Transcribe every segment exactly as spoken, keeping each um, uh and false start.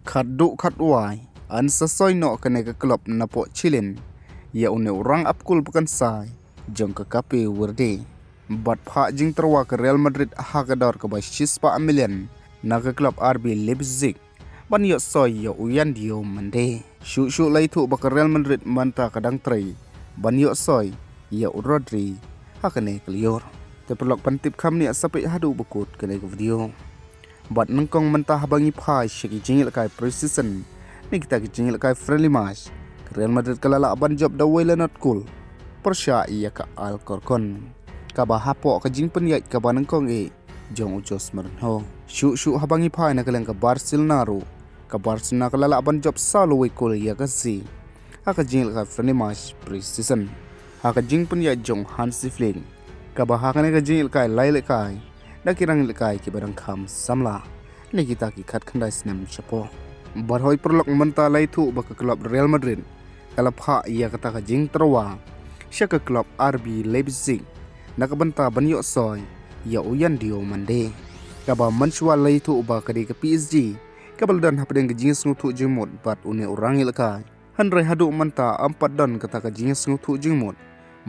Khatduh khatwai, yn sa soi noh kane ka club na poh Chilin ïa une u rang apkul ba kan sai jong ka Cape Verde. Bad phah jingtyrwa ka Real Madrid ha ka dor kaba shispah million na ka club R B Leipzig ban ïoh soi ïa u Yan Diomande. Shuh shuh la ïathuh ba ka Real Madrid mynta ka dang trei ban ïoh soi ïa u Rodri ha kane ka lyiur. Te paralok, ban tip kham nia, sa peit haduh ba kut kane ka video. Bad nyngkong mynta haba ngi phai sha ki jingïalehkai pre-season ne kita ki jingïalehkai friendly match, ka Real Madrid ka la lah ban jop da uwei la not kul pyrshah ïa ka Alcorcon, kaba hapoh ka jingpynïaid kaba nyngkong eh jong u Jose Mourinho. Shuh shuh haba ngi phai na ka liang ka Barcelona ruh, ka Barcelona ka la lah ban jop saw la uwei kul ïa ka City ha ka jingïalehkai friendly match pre-season ha ka jingpynïaid jong Hansi Flick, kaba ha kane ka jingïalehkai la ïalehkai da ki rangïalehkai kiba dang kham samla ne kita ki khatkhyndai snem shapoh. Bad hooid paralok, mynta la ïathuh ba ka club Real Madrid ka la phah ïa kata ka jingtyrwa sha ka club R B Leipzig na ka bynta ban ïoh soi ïa u Yan Diomande, kaba mynshuwa la ïathuh ba ka dei ka P S G kaba la don hapdeng ka jingsngewthuh jingmut bad une u rangïalehkai. Hynrei haduh mynta ym pat don kata ka jingsngewthuh jingmut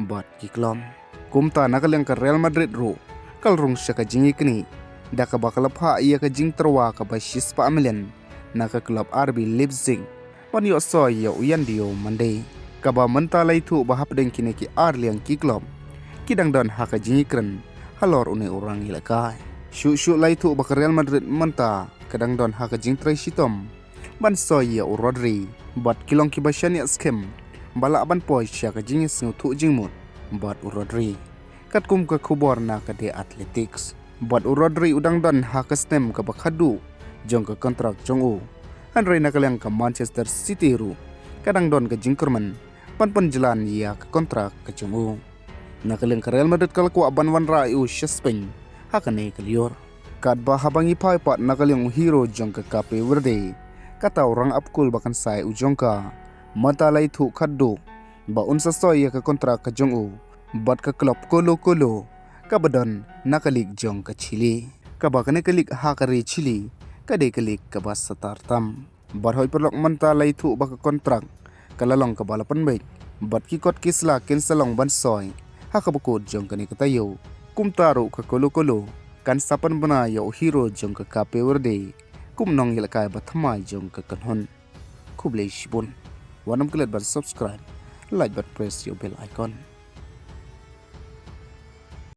bad ki club. Kumta na ka liang ka Real Madrid ruh ka la rung sha ka jingïaknieh da kaba ka la phah ïa ka jingtyrwa kaba shispah million na ka club R B Leipzig ban ïoh soi ïa u Yan Diomande, kaba mynta la ïathuh ba hapdeng kine ki ar liang ki club ki dang don ha ka jingïakren halor une u rangïalehkai. Shuh shuh la ïathuh ba ka Real Madrid mynta ka dang don ha ka jingtrei shitom ban soi ïa u Rodri, bad ki long kiba shaniah skhem ba lah ban poi sha ka jingsngewthuh jingmut bad u Rodri. Katkum ka khubor na ka The Athletic, bad u Rodri u dang don ha ka snem kaba khatduh jong ka kontrak jong u. Hynrei na ka liang ka Manchester City ruh ka dang don ka jingkyrmen ban pynjlan ïa ka kontrak ka jong u. Na ka liang ka Real Madrid ka la kwah ban wanrah ïa u sha Spain ha kane ka lyiur. Katba haba ngi phai pat na ka liang u hero jong ka Cape Verde, kata u rang apkul ba kan sai u jong ka, mynta la ïathuh khatduh ba un sa soi ïa ka kontrak ka jong u bad ka club Colo Colo kaba don na ka lig jong ka Chile, kaba kane ka lig ha ka ri Chile ka dei ka lig kaba satar tam. Bad hooid paralok, mynta la ïathuh ba ka kontrak ka la long kaba la pynbeit bad ki kot ki sla kin sa long ban soi ha kaba kut jong kane ka taïew. Kumta ruh ka Colo Colo kan sa pynbna ïa u hero jong ka Cape Verde kum nongïalehkai ba thymmai jong ka kynhun. Khublei shibun. Wat nym klet ban subscribe, like bad press ïa u bell icon.